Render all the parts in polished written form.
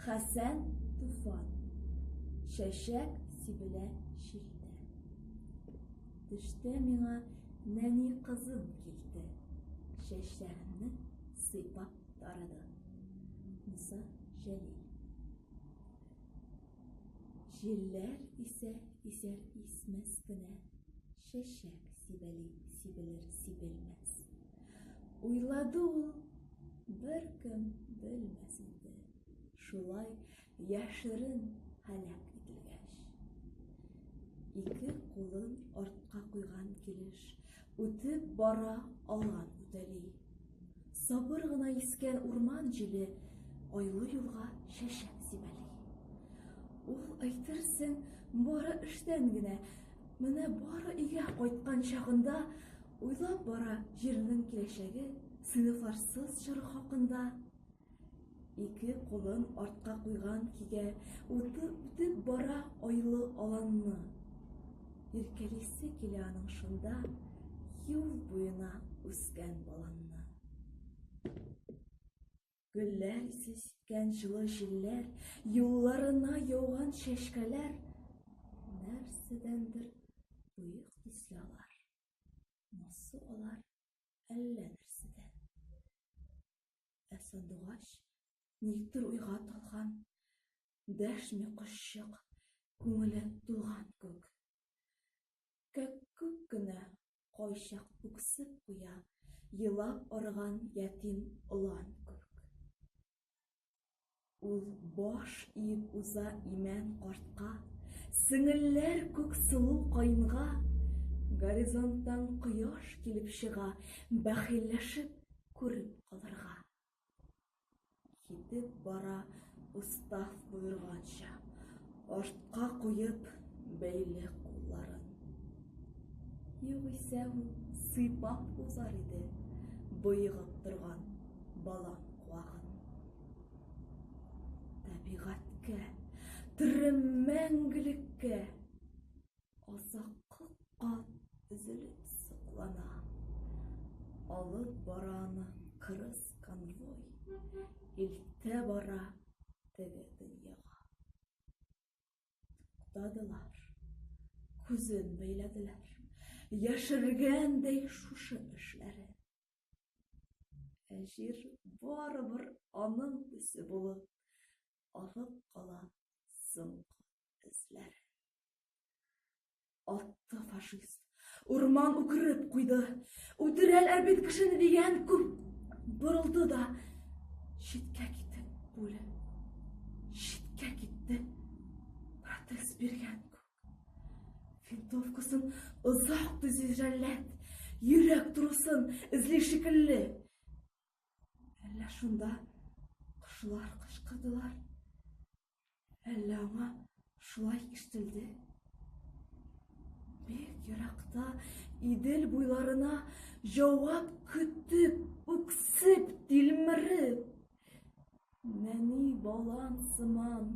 Хәсән Туфан. Чәчәк сибелә җилдә. Төштә миңа нәни кызым килде. Чәчләремне сыйпап тарады. Муса Җәлил. Җилләр исә исәр исмәс кенә, Чәчәк сибәли сибелер сибелмәс. Уйлады ул, беркем белмәс инде, Шулай яшерен һәлак ителгәч. Ике кулын артка куйган килеш, Үтеп бара алан үтәли. Сабыр гына искән урман җиле Айлы юлга чәчәк сибәли. Ул, әйтерсең, бары эштән генә, Менә бары өйгә кайткан чагында Уйлап бара җирнең киләчәге, Сыйныфларсыз чоры хакында. Ике кулын артка куйган кигә Үтеп бара айлы аланны. Иркәлисе килә аның шунда Юл буена үскән баланны. Гөлләр исе сипкән җылы җилләр, Юлларына яуган чәчкәләр Нәрсәдәндер боек төсле алар, Моңсу алар әллә нәрсәдән. Ә сандугач никтер уйга талган, Дәшми кошчык, күңеле тулган күк. Кәккүк кенә кайчак үксеп куя, Елап арыган ятим олан күк. Ул баш иеп уза имән картка, Сеңелләр күк сылу каенга. Горизонттан кояш килеп чыга, Бәхилләшеп күреп калырга. Китеп бара устав боерганча, Артка куеп бәйле кулларын. Югыйсә ул сыйпап узар иде Боегып торган балан куагын. Табигатькә, тере мәңгелеккә Азаккы кат өзелеп соклана. Алып бара аны кырыс конвой, Илтә бара теге дөньяга. Туктадылар, күзен бәйләделәр, Яшергәндәй шушы эшләрен. Ә җир барыбер аның төсе булып, Алып кала соңгы эзләрен. Атты фашист. Урман үкереп куйды. Үтерәләр бит кешене дигән күп. Борылды да читкә китте пуля. Читкә китте. Протез биргән күк. Винтовкасын озак төзи жәлләп, йөрәк турысын эзли шикелле. Әллә шунда кошлар кычкырдылар, әллә аңа шулай ишетелде. Бик еракта Идел буйларына җавап көтеп, үксеп, тилмереп, Нәни балан сыман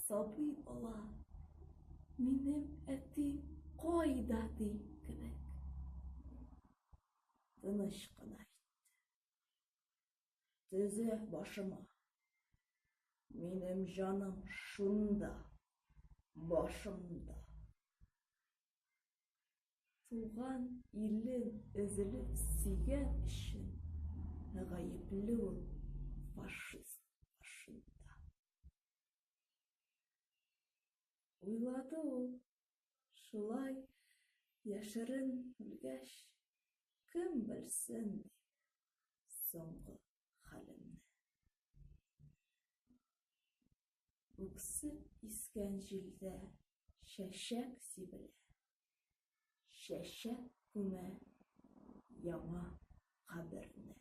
сабый бала, Минем әти кайда ди кебек. Тыныч кына әйтте. Төзе башыма. Минем җаным шунда, башымда. Туган илен өзелеп сөйгән өчен гаепле ул фашист башында. Уйлады ул, шулай яшерен үлгәч, кем белсен дип, соңгы хәлемне. Үксеп искән җилдә чәчәк сибелә. Чәчәк күмә яңа каберне.